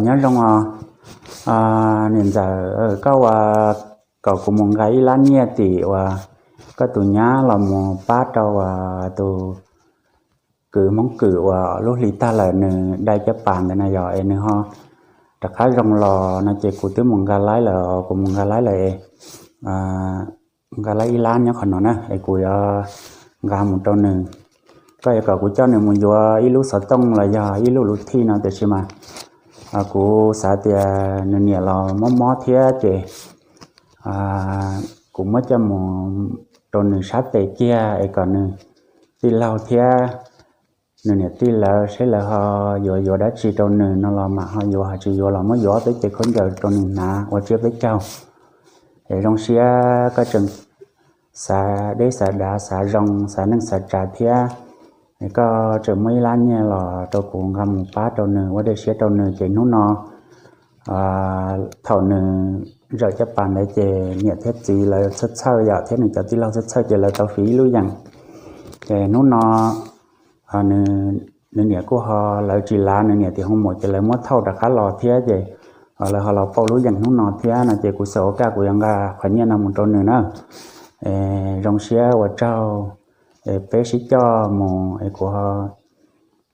Nyob zoo os, niam ntxawm, koj ua kom kuv mus nqa ib lab nyiaj tim uas koj tus nyab los mus pab rau uas tus kwv Hmoob Kwm uas lub hli tag lawm nws dai caj pas ntawd na yog es nws ho rov qab zoo los no ces kuv twb mus nqa laib lawm, kuv mus nqa laib lawm es nqa laib ib lab nyob qhov no na es kuv yuav nqa mus rau nws. Koj yuav kom kuv coj nws mus yuav ib lub xov tooj los yog ib lub luv thij no tiam sis mas kuv xav tias nws niam los mob mob thiab ces kuv muab coj mus rau nws sab tes kiag es kom nws tij laug thiab nws niam tij lawv seb lawv ho yuav yuav dab tsi rau nws no los mam ho yuav, ho tsis yuav los muab yuav ob peb cev khaub ncaws rau nws hnav ua tsiab peb caug. Es zoo siab koj tseem xav deb xav dav xav zoo xav neej xav tsav thiab, koj tseem muab ib lab nyiaj los rau kuv nqa mus pab rau nws ua dej siab rau nws ces hnub no thaum nws zawm caj pas ntawd ces niam thiab txiv lawv txhawj txhawj yom thiab nws cov tij laug txhawj txhawj ces lawv tau fiv ib lub yeem. Ces hnub no nws niam kuj ho lawv tsis lav nws niam tim hoo mum ces lawv muab thauj rov qab los thiab ces lawv ho los pauj lub yeem hnub no thiab no ces kuv xav ua kaj kuv yuav nqa qhov nyiaj no mus rau nws na. Zoo siab ua tsaug, peb sib coj mus es kuv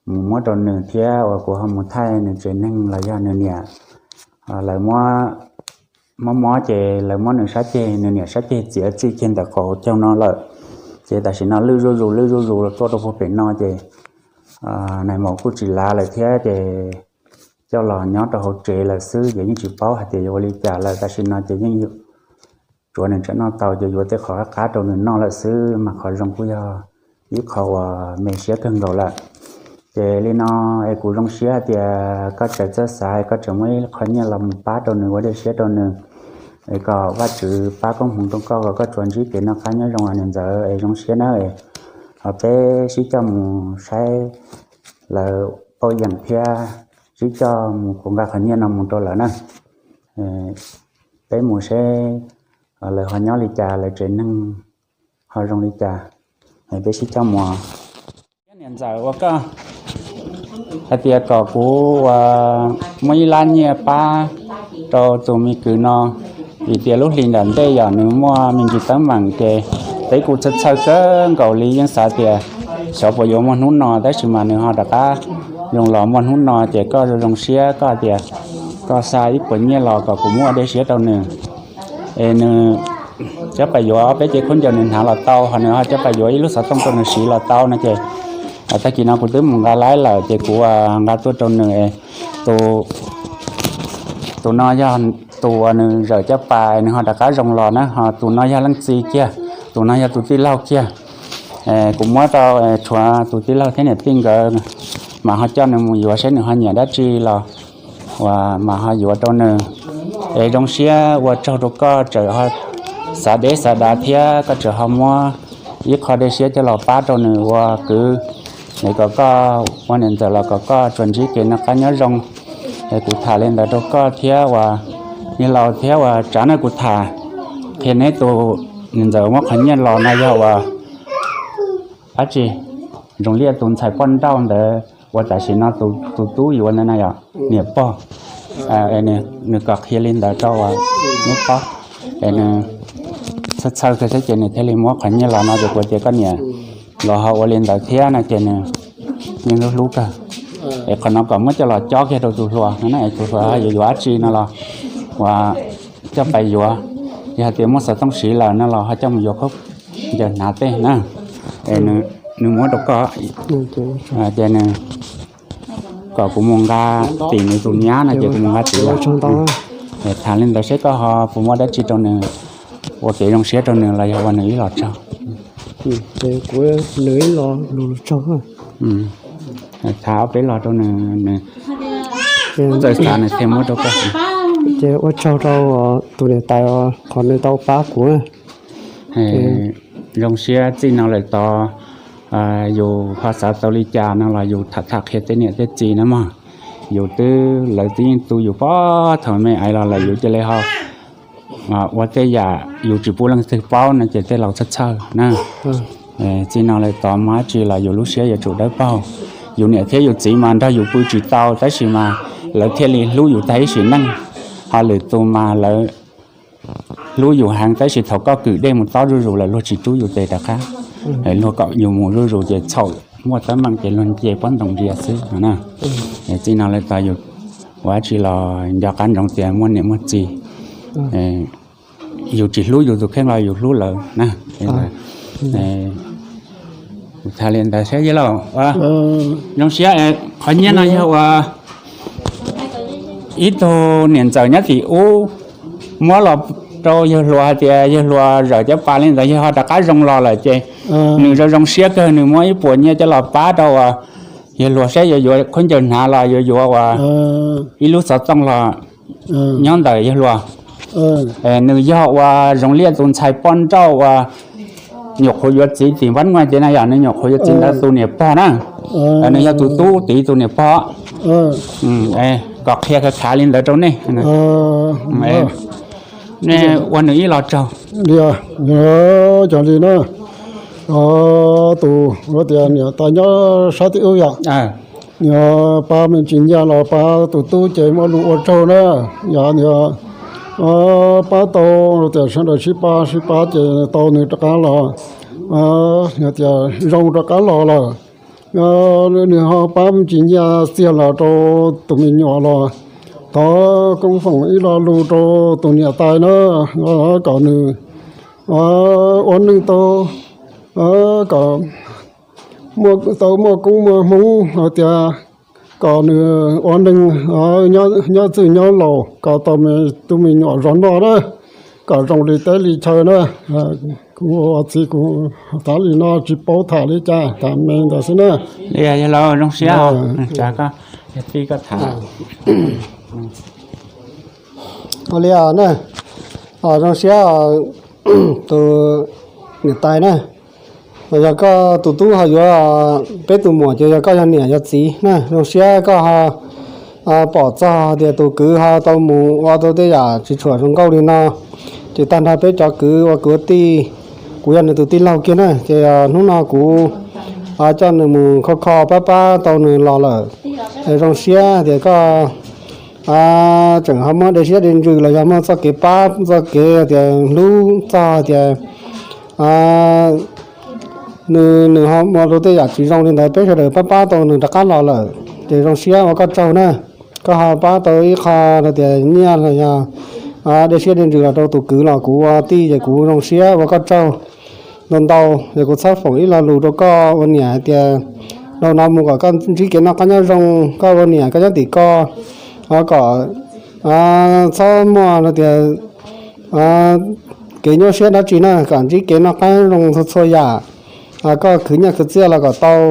mus muab rau nws thiab uas kuv ho mus thaij nws tsev neeg los yog nws niam. Lawv mob mob ces lawv muab nws sab ceg, nws niam sab ceg txiav txij kiag ntawm qaum caug no lawm. Ces tam sim no lwj zuj zus lwj zuj zus los tuaj rau puag pem no ces nais maum kuj tsis lav lawm thiab ces coj los nyob rau hauv tsev lawm xwb ces yeej tsis paub hais tias yuav ua li cas lawm. Tam sim no ces yeej tsuav nws tseem noj tau ces yuav tej qhov qab qab rau nws noj lawm xwb mas qhov zoo kuj yog ib qho uas me siab kawg nkaus lawm. Ces li no es kuv zoo siab hais tias koj tseem txawj xav koj tseem muab ib qho nyiaj los mus pab rau nws ua dej siab rau nws es kom Vajtswv pab koob hmoov rau koj kom koj tsuas ntsib kev noj qab nyob zoo niam ntxawm es zoo siab nawb. Ho peb sib coj mus saib lawv pauj yeem thiab sib coj mus kuv nqa qhov nyiaj no mus rau lawv na. Peb mus seb lawv ho nyob li cas lawv tsev neeg ho zoo li cas, peb sib coj mus. Niam ntxawm ua koj hais tias kom kuv ua muab ib lab nyiaj pab rau tus me kwv no vim tias lub hlis nram ntej yog nws muaj me ntsis teeb meem ces peb kuj txhawj txhawj kawg nkaus li yeej xav tias xyov puas yuav muaj hnub no tab sis mas nws ho rov qab zoo los muaj hnub no ces koj zoo zoo siab koj hais tias koj xa ib puas nyiaj los kom kuv muab ua dej siab rau nws es nws coj pais yuav peb cev khaub ncaws nws hnav los tau ho nws ho coj pais yuav ib lub xov tooj rau nws siv los tau no ces tag kis no kuv twb mus nqa laib lawm ces kuv nqa tuaj rau nws. Tus no yog tus uas nws zawm caj pas nws ho rov qab zoo los na, ho tus no yog leej txiv kiag, tus no yog tus tij laug kiag. Kuv muab rau tshuav tus tij laug thiab niam tij nkawd mas ho coj nws mus yuav saib nws ho nyiam dab tsi los uas mas ho yuav rau nws. Es zoo siab ua tsaug rau koj tseem ho xav deb xav dav thiab koj tseem ho muab ib qho dej siab coj los pab rau nws ua kwv es kom koj ua niam ntxawm los kom koj tsuas ntsib kev noj qab nyob zoo. Es kuv tham li ntawd rau koj thiab uas niag laus thiab uas tsav na kuv tham qhia neb tus niam ntxawm muab qhov nyiaj los no yog uas dab tsi, zoo li tus ntxhais poj nrauj ntawd uas tam sim no tus tub yuav ntawd na yog niam pog. Nws kom qhia li ntawd rau uas neb paub es nws txhawj txhawj kawg thiab ces nws thiaj li muab qhov nyiaj los no ces kuv tias koj niam los ho ua li ntawd thiab no ces nws yeej hlub hlub kawg. Es qhov no kom muab coj los cob kiag rau tus hluas no na, tus hluas yuav yuav dab tsi no los uas coj pais yuav, yog hais tias muaj xov tooj siv lawm no los ho coj mus yuav khaub ncaws hnav tej na. Es nws muab rau koj ces nws kom kuv mus nqa tim nws tus nyab no ces kuv mus nqa tim. Tham li ntawd seb koj ho puas muaj dab tsi rau nws ua kev zoo siab rau nws los yog ua nws ib los tsaug. Kuv nws ib los lus lus tsaug. Tham ob peb los rau nws, nws txawj xav nws thiaj muab rau koj. Ces ua tsaug rau tus niam tais qhov nws tau pab kuv. Zoo siab txij no lawm tod yus ho xav tau li cas no los yus tham tham qhia tej niam tej txiv na mog. Yus twb, lawv twb yeej tu yus pog thaum me ais los lawm yus cia li ho ua tej yam yus tsis pub leej twg paub no ces tej laus txhawj txhawj na. Txij no lawm tod muaj dab tsi los yus lub siab yuav tsum dawb paug. yus niam thiab yus txiv mas nrog yus pw tsis tau, tab sis mas lawv thiaj li hlub yus tag ib sim neej. Ho lwm tus mas lawv hlub yus heev, tab sis thaum koj kwm dej mus tob zuj zus lawm luag tsis rub yus tes rov qab. Luag kom yus mus zuj zus ces txhaum muaj teeb meem ces luag nce pob ntoos ntsia xwb no na. Txij no lawm txog yus ua dab tsi los nco qab ntsoov tias muaj niam muaj txiv, yus tsis hlub yus tus kheej los yus hlub lawv na. Tha li ntawd saib yog lauj. Zoo siab, qhov nyiaj no yog uas ib tug niam ntxawm nyob tim ub muab los rau yawg hluas hais tias yawg hluas zawm cov pas li ntawd yawg ho rov qab zoo los lawm ces nws zoo zoo siab kawg, nws muab ib puas nyiaj coj los pab rau uas yawg hluas saib yuav yuav khaub ncaws hnav los yuav yuav uas ib lub xov tooj los nyob ntawm yawg hluas. Nws yog uas Zoov Liaj tus ntxhais poj nrauj uas nyuam qhuav yuav txiv tim Npab Nuaj ces na, yog nws nyuam qhuav yuav txiv ntawd tus niam pog na. Nws yog tus tub tid tus niam pog. Kom qhia khav khav li ntawd rau nej, nej ua nws ib los tsaug. Cog li na, tus ua tias niam tais nyob sab tim ub yom, pab me ntsis nyiaj los pab tus tub ces muaj lus ua tsaug na. Yog pab tau tias sawv daws sib pab sib pab ces tau nws rov qab los, tias zoo rov qab los lawm. Nws ho pab me ntsis nyiaj txiag los rau tus me nyuam los thov koob foom ib lo lus rau tus niam tais na, kom nws ua neej tau, kom tau muaj koob muaj hmoov hais tias kom nws ua neeg nyob txwj nyob laus kom tau me tub me nyuam zov noj na, kom zoo li teb li chaw na. Kuv ua txiv kuv tham li no tsis paub tham li cas, tham me ntawd xwb na. Yog los zoo siab, tsa koj, tij koj tham. Ua li na, zoo siab tus niam tais na, yog koj tus tub ho yuav peb tus muam ces yog koj yog niam yog txiv na. Zoo siab koj ho pom txog tias tus kwv ho tau mus ua tau tej yam tsis tshua zoo nkauj li no, ces tag nrho peb cov kwv ua kwv ua tij, kuv yog nws tus tij laug kiag na, ces hnub no kuv coj nws mus kho kho pab pab tau nws los lawm. Es zoo siab tias koj tseem ho muaj dej siab dej ntsws los yog muaj txoj kev pab txoj kev tias hlub txog tias nws nws ho ua rau tej yam tsis zoo li ntawd peb sawv daws pab pab tau nws rov qab los lawm, ces zoo siab ua koj tsaug na. Koj ho pab tau ib qho tias nyiaj los yog dej siab dej ntsws los rau tus kwv los kuv ua tij ces kuv zoo siab ua koj tsaug ntau ntau. Ces kuv txhawb foom ib lo lus rau koj ua niam hais tias dhau no mus kom koj ntsib kev noj qab nyob zoo, koj ua niam koj nyob tim ko kom txhob muaj tias kev nyuaj siab dab tsi na, kom ntsib kev noj qab zoo txhua txhua yam. Koj khwv nyiaj khwv txiaj los kom tau,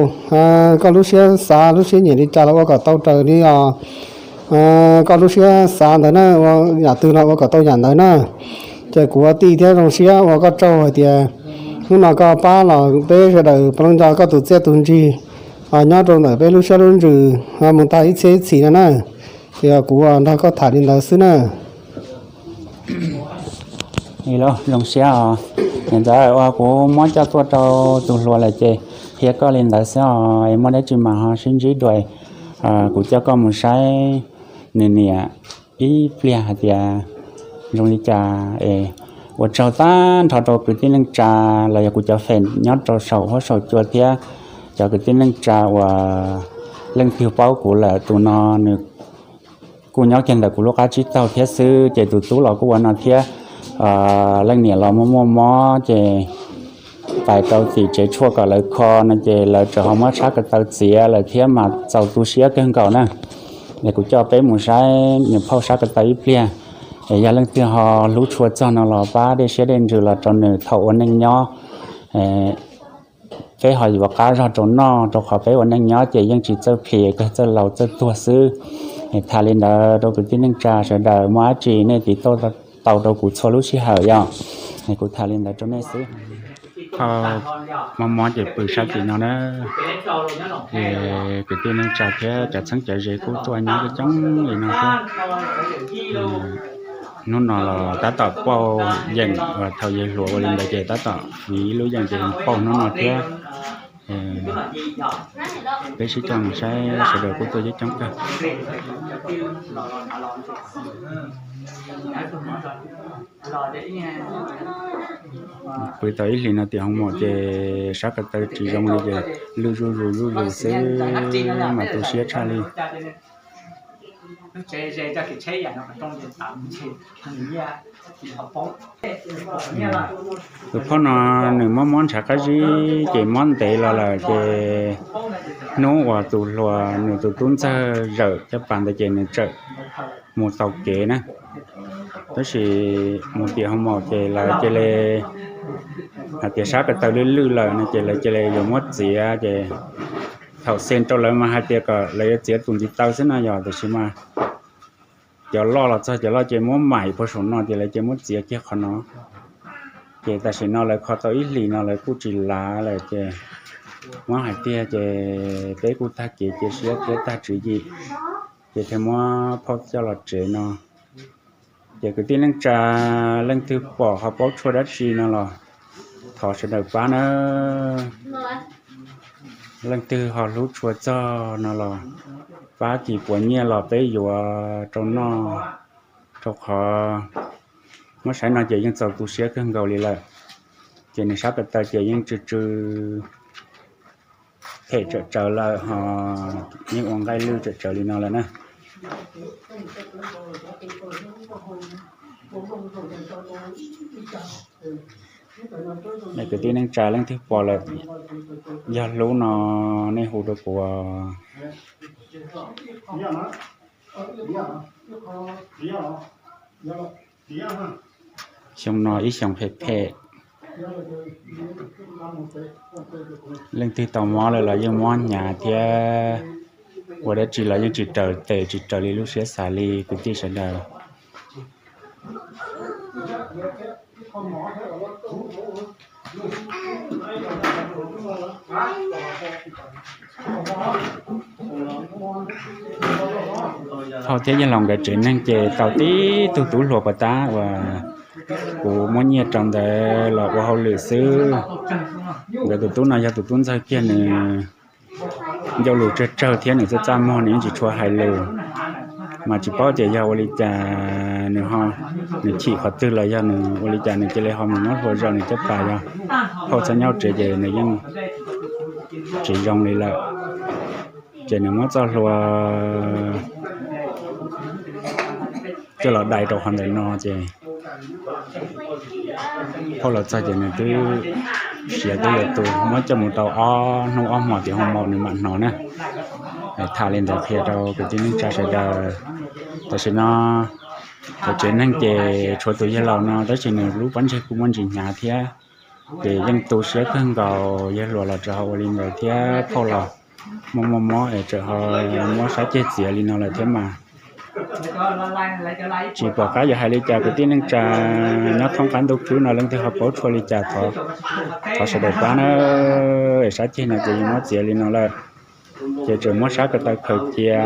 koj lub siab xav lub siab nyiam li cas los ua kom tau raws li os koj lub siab xav ntawd na, ua yam twg los ua kom tau yam ntawd na. Ces kuv ua tij thiab zoo siab ua koj tsaug hais tias hnub no koj pab los peb sawv daws pab nco koj tus txiaj tus ntsig nyob rau ntawm peb lub siab lub ntsws mus tag ib txhiab ib txhis no na. Ces kuv nrog koj tham li ntawd xwb na. Zoo siab os. Niam ntxawm, ua kuv muab coj tuaj rau tus hluas lawm ces qhia koj li ntawd xwb os, es muaj dab tsi mas ho sib ntsib dua. Kuv coj koj mus saib nws niam ib pliag hais tias zoo li cas es ua tsaug tag nrho rau kwv tij neej tsa los yog kuv cov fem nyob rau saum huab saum cua thiab cov kwv tij neej tsa uas leej twg paub kuv lawm. Tus no nws kuj nyob kiag ntawm kuv lub qab tsib taug thiab xwb, ces tus tub los kuj ua no thiab. Leej niam los muaj muaj mob ces pais rau tim tsev tshuaj kom lawv kho no ces lawv tseem ho muab sab ko taw txiav lawm thiab mas txaus tu siab kawg nkaus na. Es kuv coj peb mus saib niam phauj sab ko taw ib pliag. Es yog leej twg ho hlub tshua txog no los pab dej siab dej ntsws los rau nws thaum ua neej nyob. Peb ho yuav qab zog rau noj, rau qhov peb ua neej nyob ces yeej tsis txawj plis, kawg txawj laus txawj tuag xwb. Es tham li ntawd rau kwv tij neej tsa sawv daws, muaj dab tsi nej tiv tauj tau rau kuv txhua lub sij hawm yom. Es kuv tham li ntawd rau nej xwb. Mob mob ces pw sab tim no na. Ces kwv tij neej tsa thiab cov txheeb cov ze kuj tuaj nyob coob coob li no xwb. Hnub no los tab tom pauj yeem, thaum yawg hluas ua li ntawd ces tab tom fiv ib lub yeem ces pauj hnub no thiab. Peb sib coj mus saib sawv daws kuj tuaj coob coob kawg. Pw tau ib hlis no tim hoos maum ces sab ko taw tsis zoo li ces lwj zuj zus zuj zus xwb mas tu siab tshaj li. Tus phauj no nws mob mob ntshav qab zib ces mob ntev los lawm ces hnub uas tus hluas nws tus tub ntxawg zawm caj pas ntawd ces nws txawm mus tau kev na. Tab sis mus tim hoos maum ces lawv cia li hais tias sab ko taw lwj lwj lawm no ces lawv cia li yuav muab txiav ces thaum xees rau lawv mas hais tias kom lawv yuav txiav tus ntiv taw xwb no yog tiam sis mas cov loj los txog cov loj ces muab maim puag saum no ces lawv cia muab txiav kiag qhov no. Ces tam sim no lawv kho tau ib hlis no lawv kuj tsis lav lawm ces muab hais tiag ces peb kuj tag kev cia siab thiab tag tswv yim ces thiaj muab phauj coj los tsev no. Ces kwv tij neej tsa leej twg pom ho paub tshuaj dab tsi no los thov sawv daws pab na. Leej twg ho hlub tshua txog no los pab kis puas nyiaj los peb yuav rau noj, rau qhov muab saib no ces yeej txaus tu siab kawg nkaus li lawm. Ces nws sab ko taw ces yeej tsw tsw phem tsawm tsawv lawm ho yeej ua nqaij lwj tsawm tsawv li no lawm na. Kwv tij neej tsa leej twg pom lawm yog hlub no nej hu rau kuv. Xyoo no ib xyoo phem phem, leej twg tau mob lawm los yeej mob hnyav thiab ua dab tsi los yeej tsis raws tes tsis raws li lub siab xav li kwv tij sawv daws. Phauj thiab yawg laus nkawd tsev neeg ces tau tib tug tub hluas puas tab uas kuv muab nyiaj rau ntawd los ua hauj lwm xwb. Nkawd tus tub no yog tus tub ntxawg kiag, nws ncauj lus tsawg tsawg thiab nws txaj txaj muag nws yeej tsis tshua hais lus. Mas tsis paub tias yog ua li cas nws ho, nws chim qhov twg los yog nws ua li cas nws cia li ho mus nyob hlua zaws nws caj pas yog phauj txhob nyob tsev ces nws yeej tsis zoo li lawm. Ces nws muab txoj hlua coj los dai rau qhov ntawm no ces phauj los txog ces nws twb siav twb yuav tu, muab coj mus tau ob hnub ob hmos tim hoos maum nws mam hnov na. Tham li ntawd qhia rau kwv tij neej tsa sawv daws. Tam sim no cov tsev neeg ces tshuav tus yawg laus no tab sis nws lub pob ntseg kuj muaj ntsis hnyav thiab. Ces yeej tu siab kawg nkaus, yawg hluas los tseem ho ua li ntawd thiab phauj los muaj muaj mob es tseem ho muab sab ceg txiav li no lawm thiab mas tsis pom qab yuav hais li cas. Kwv tij neej tsa nyob thoob qab ntuj khwb no leej twg ho paub tshuaj li cas thov sawv daws pab na. Es sab ceg no ces yus muab txiav li no lawm ces tseem muab sab ko taw khaws cia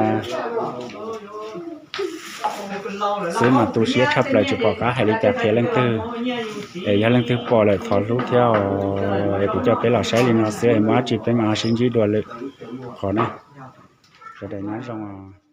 xwb mas tu siab tshaj plaws tsis pom qab hais li cas qhia leej twg. Es yog leej twg pom lawm thov hlub thiab es kuv coj peb los saib li no xwb es muaj dab tsi peb mam ho sib ntsib dua lwm qhov na. Sawv daws nyob zoo.